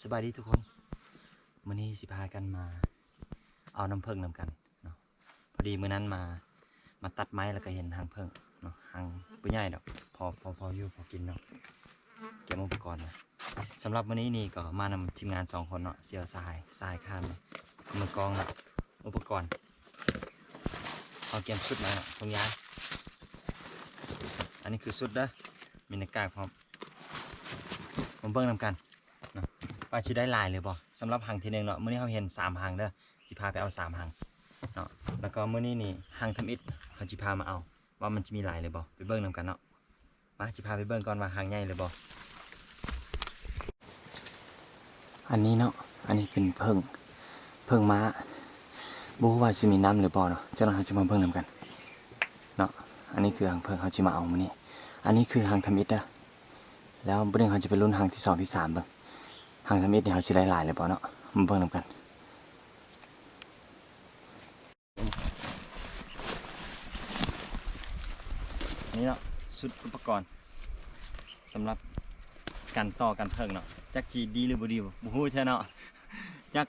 ສະບາຍດີທຸກຄົນ ມື້ນີ້ຊິພາກັນມາເອົານ້ຳເຜິ້ງນຳກັນເນາະ. ພໍດີມື້ນັ້ນມາ ມາຕັດໄມ້ແລ້ວກໍເຫັນຮັງເຜິ້ງເນາະ, ຮັງບໍ່ໃຫຍ່ດອກ ພໍ ພໍ ພໍຢູ່ພໍກິນເນາະ. ກຽມອຸປະກອນມາ. ສຳລັບມື້ນີ້ນີ້ກໍມານຳທີມງານສອງຄົນເນາະ, ສ່ຽວຊາຍ ຊາຍຄານ ມືກອງເນາະ. ອຸປະກອນ ເຮົາກຽມຊຸດມາເນາະ, ຖົງຢາງ. ອັນນີ້ຄືຊຸດເດີ ມີໜ້າກາກພ້ອມ. ມາເບິ່ງນຳກັນເນາະ ວ່າຊິໄດ້ຫຼາຍຫຼືບໍ່. ສຳລັບຮັງທີໜຶ່ງເນາະ, ມື້ນີ້ເຮົາເຫັນສາມຮັງເດີ, ຊິພາໄປເອົາສາມຮັງເນາະ. ແລ້ວກໍມື້ນີ້ນີ້ ຮັງທຳອິດ ເຮົາຊິພາມາເອົາ ວ່າມັນຈະມີຫຼາຍຫຼືບໍ່, ໄປເບິ່ງນຳກັນເນາະ. ມາ ຊິພາໄປເບິ່ງກ່ອນວ່າຮັງໃຫຍ່ຫຼືບໍ່. ອັນນີ້ເນາະ ອັນນີ້ເປັນເຜິ້ງ ເຜິ້ງມ້າ, ບໍ່ຮູ້ວ່າຊິມີນ້ຳຫຼືບໍ່ເນາະ. ຈັກໜ້ອຍເຮົາຈະມາເບິ່ງນຳກັນເນາະ. ອັນນີ້ຄືຮັງເຜິ້ງເຮົາຊິມາເອົາມື້ນີ້. ອັນນີ້ຄືຮັງທຳອິດເດີ. ແລ້ວມື້ໜຶ່ງເຮົາຈະໄປລຸ້ນຮັງທີສອງ ທີສາມເບິ່ງ. ຮັງທຳອິດນີ້ເຮົາຊິໄດ້ຫຼາຍຫຼືບໍ່ເນາະ, ມາເບິ່ງນຳກັນ. ນີ້ເນາະ ຊຸດອຸປະກອນສຳລັບການຕໍ່ການເຜິ້ງເນາະ. ຈັກຊິດີຫຼືບໍ່ດີ ບໍ່ຮູ້ແທ້ເນາະ, ຈັກ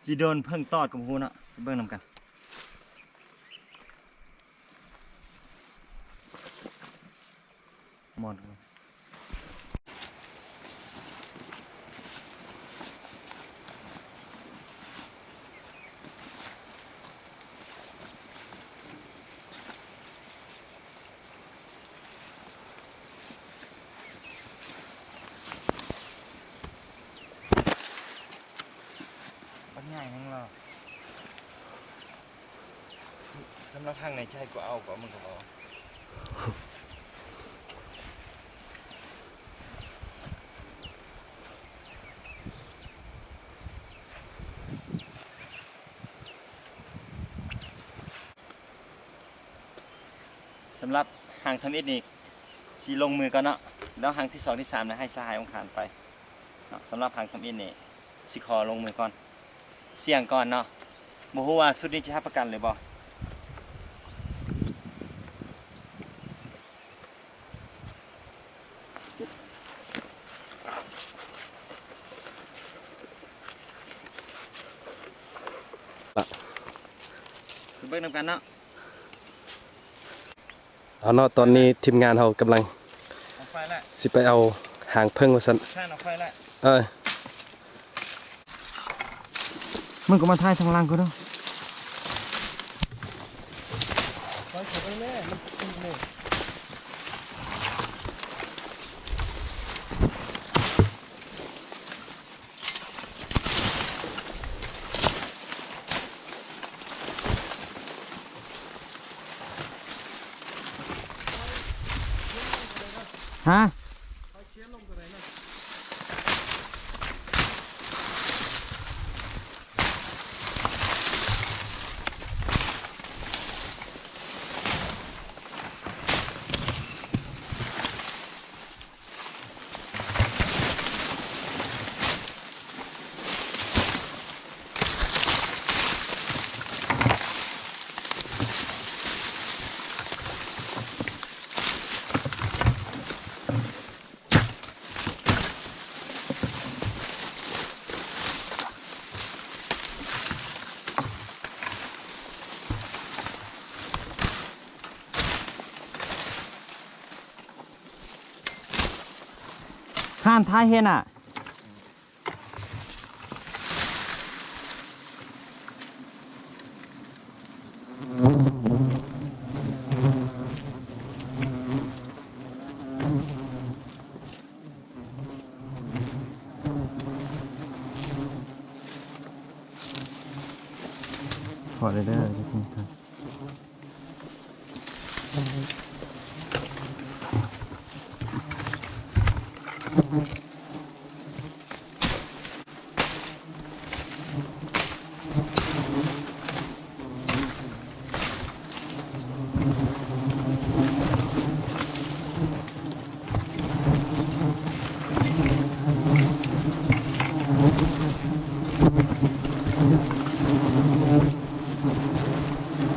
ຊິໂດນເຜິ້ງຕອດກໍບໍ່ຮູ້ເນາະ. ໄປເບິ່ງນຳກັນ. ໝອນ ບັກໃຫຍ່ແຮງເນາະ. ສຳລັບຮັງໃນໃຈ ກູເອົາ ກູເອົາ ມຶງກໍເອົາ. ສຳລັບຮັງທຳອິດນີ້ ຊິລົງມືກ່ອນເນາະ, ແລ້ວຮັງທີສອງ ທີສາມນະ ໃຫ້ສະຫາຍອົງຄານໄປເນາະ. ສຳລັບຮັງທຳອິດນີ້ ຊິຂໍລົງມືກ່ອນ ສ່ຽງກ່ອນເນາະ. ບໍ່ຮູ້ວ່າຊຸດນີ້ຈະຮັບປະກັນຫຼືບໍ່. ໄປເບິ່ງນຳກັນເນາະ. ເອົາເນາະ ຕອນນີ້ທີມງານເຮົາກຳລັງ ເອົາໄຟແລ້ວ ຊິໄປເອົາຫາງເຜິ້ງວ່າຊັ້ນ. ເອົາໄຟແລ້ວ ເອີ ມຶງກໍມາຖ່າຍທາງຫຼັງກູເນາະ. ໄປເຂົ້າໄປແມ່ ມັນຕິດແມ່. ຮະ? ທ່ານ ຖ່າຍເຫັນອະ. ຂໍເດີ ເດີ ເດີ.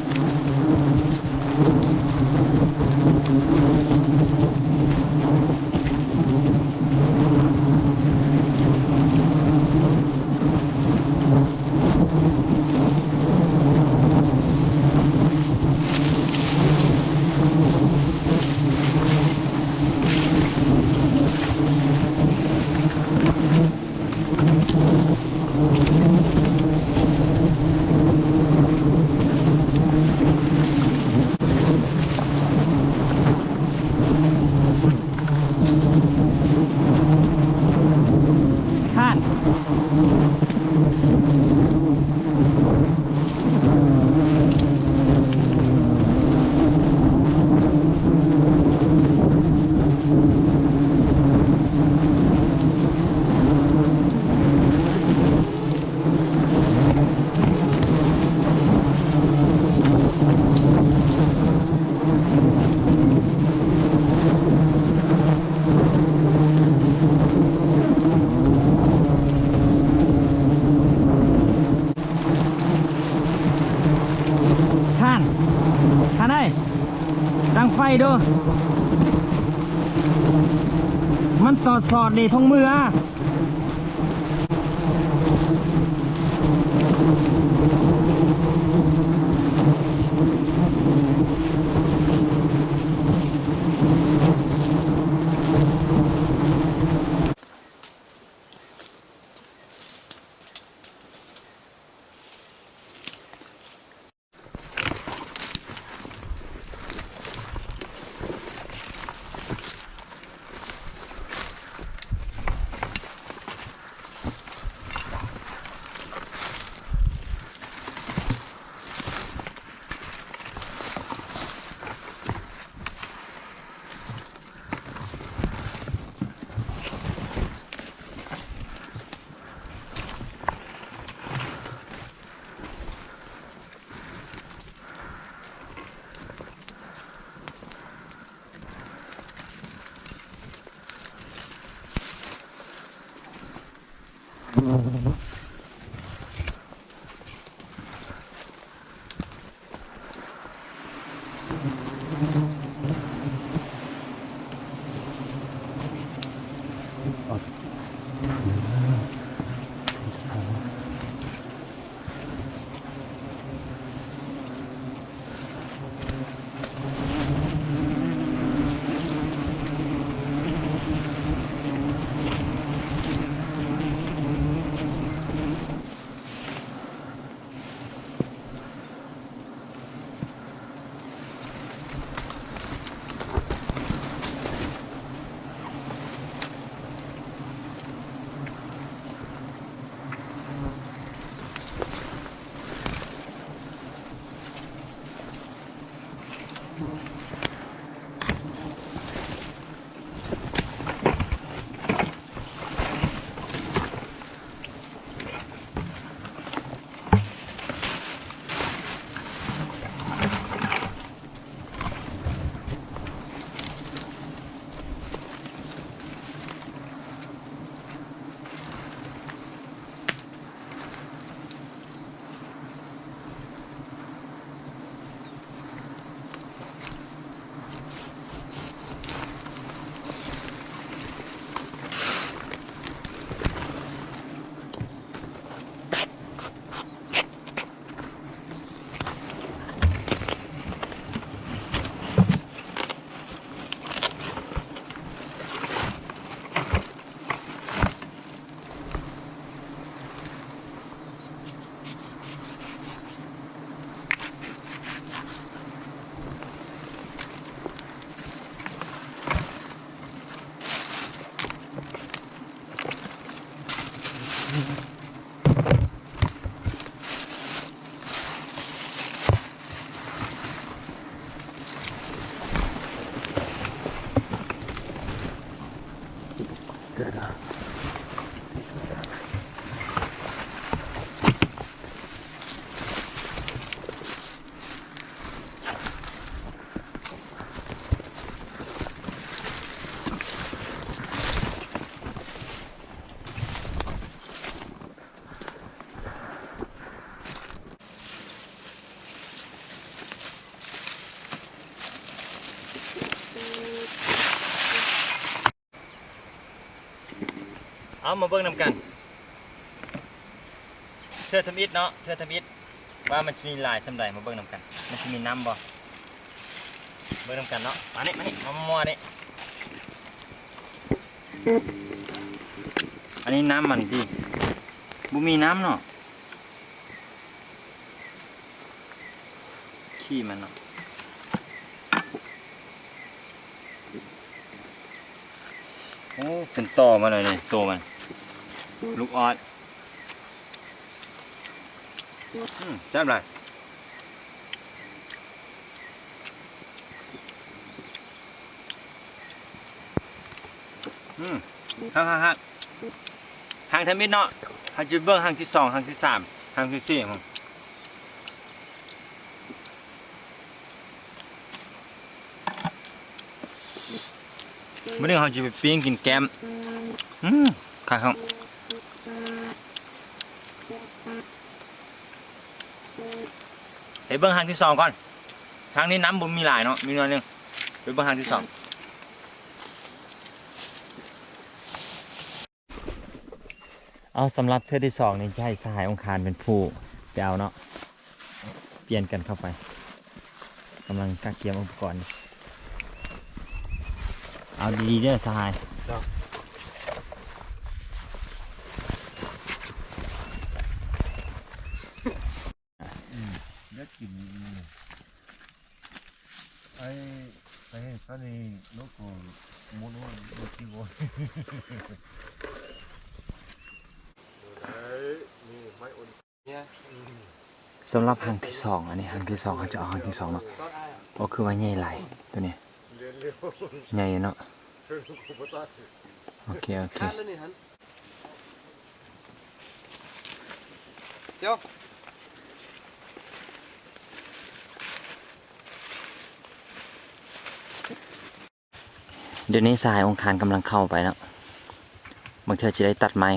ສ ໄດ້ເດີ້ ມັນຕອດສອດເດ້ ທົ່ງມືອາ. ເອົາ ມາເບິ່ງນຳກັນ ເທື່ອທຳອິດເນາະ ເທື່ອທຳອິດ ວ່າມັນຊິມີຫຼາຍສ່ຳໃດ. ມາເບິ່ງນຳກັນ ມັນຊິມີນ້ຳບໍ່? ເບິ່ງນຳກັນເນາະ. ມານີ້ ມານີ້ ມາມົວໆນີ້. ອັນນີ້ນ້ຳມັນຕິ ບໍ່ມີນ້ຳເນາະ. ຂີ້ມັນເນາະ. ໂອ້ ເປັນຕໍ່ມາເລີຍນີ້ ໂຕມັນ ລູກອອດ. ອືມ ແຊບຫຼາຍ. ອືມ ຄັກໆໆ. ຄັ້ງທຳອິດເນາະ ເຮົາຈະເບິ່ງຄັ້ງທີສອງ ຄັ້ງທີສາມ ຄັ້ງທີສີ່ພຸ້ນ. ມື້ນີ້ເຮົາຈະໄປປີ້ງກິນແກ້ມ. ອືມ ຄັກໆ. ໄປເບິ່ງຄັ້ງທີສອງກ່ອນ. ຄັ້ງນີ້ນ້ຳບໍ່ມີຫຼາຍເນາະ ມີໜ້ອຍໜຶ່ງ. ເບິ່ງຄັ້ງທີສອງ. ເອົາ ສຳລັບເທື່ອທີສອງນີ້ ຈະໃຫ້ສະຫາຍອົງຄານເປັນຜູ້ໄປເອົາເນາະ, ປ່ຽນກັນເຂົ້າໄປ. ກຳລັງກະກຽມອຸປະກອນ. ເອົາດີໆເດີສະຫາຍ. ເຈົ້າ. ອືມ ຢາກກິນ ອືມ ໄອ້ ໄອ້ຊານີໂລໂກ ໂມໂນ ໂລຈິໂກ. ສຳລັບຄັ້ງທີສອງ ອັນນີ້ຄັ້ງທີສອງ ເຮົາຈະເອົາຄັ້ງທີສອງເນາະ. ໂອ້ ຄືວ່າໃຫຍ່ຫຼາຍໂຕນີ້ ໃຫຍ່ເນາະ. ໂອເຄ ໂອເຄ. ດຽວນີ້ສະຫາຍອົງຄານກຳລັງເຂົ້າໄປເນາະ, ບາງເທື່ອຊິໄດ້ຕັດໄມ້.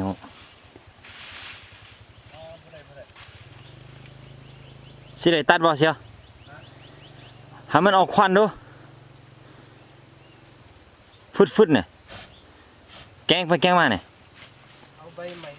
ຊິໄດ້ຕັດບໍ່ສ່ຽວ? ໃຫ້ມັນອອກຄວັນດູ. ຟຶດໆ ນີ້ ແກງໄປແກງມານີ້ ເອົາໃບໄມ້.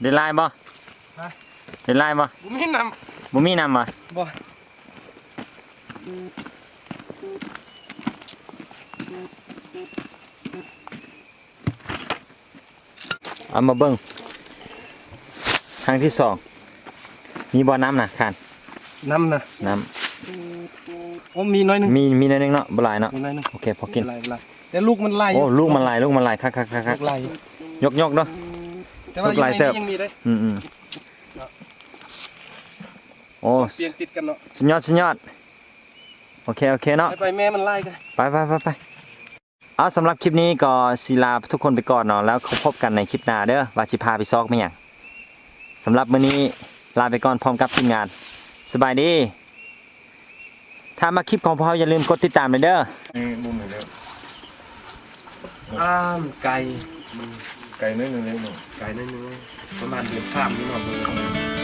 ໄດ້ຫຼາຍບໍ່? ຮະ? ໄດ້ຫຼາຍບໍ່? ບໍ່ມີນ້ຳ. ບໍ່ມີນ້ຳບໍ່? ບໍ່. ອືມ. ເອົາມາເບິ່ງຄັ້ງທີສອງ ມີບໍ່ນ້ຳນະ ຄານ ນ້ຳນະ ນ້ຳ ໂອ້ ມີໜ້ອຍໜຶ່ງ ມີ ມີໜ້ອຍໜຶ່ງເນາະ ບໍ່ຫຼາຍເນາະ ມີໜ້ອຍໜຶ່ງ ໂອເຄ ພໍກິນ ບໍ່ຫຼາຍ ບໍ່ຫຼາຍ ແຕ່ລູກມັນຫຼາຍຢູ່ ໂອ້ ລູກມັນຫຼາຍ ລູກມັນຫຼາຍ ຄັກໆໆໆ ລູກຫຼາຍຢູ່ ຍົກໆເນາະ ແຕ່ວ່າຍັງມີໄດ້ ອືມໆ ເນາະ ໂອ້ ສອງປຽງຕິດກັນເນາະ ສຸດຍອດ ສຸດຍອດ ໂອເຄ ໂອເຄເນາະ ໄປໆ ແມ່ມັນຫຼາຍ ໄປໆໆໆ ເອົາ ສຳລັບຄລິບນີ້ກໍຊິລາທຸກຄົນໄປກ່ອນເນາະ ແລ້ວພົບກັນໃນຄລິບໜ້າເດີ ວ່າຊິພາໄປຊອກແມ່ນຫຍັງ. ສຳລັບມື້ນີ້ລາໄປກ່ອນພ້ອມກັບທີມງານ. ສະບາຍດີ. ຖ້າມັກຄລິບຂອງພວກເຮົາ ຢ່າລືມກົດຕິດຕາມເດີ. ນີ້ບຸ້ມນີ້ແລ້ວ ອ້າມ ໄກ ໄກໜ້ອຍໜຶ່ງເນາະ ໄກໜ້ອຍໜຶ່ງ ປະມານເດືອນສາມນີ້ເນາະ.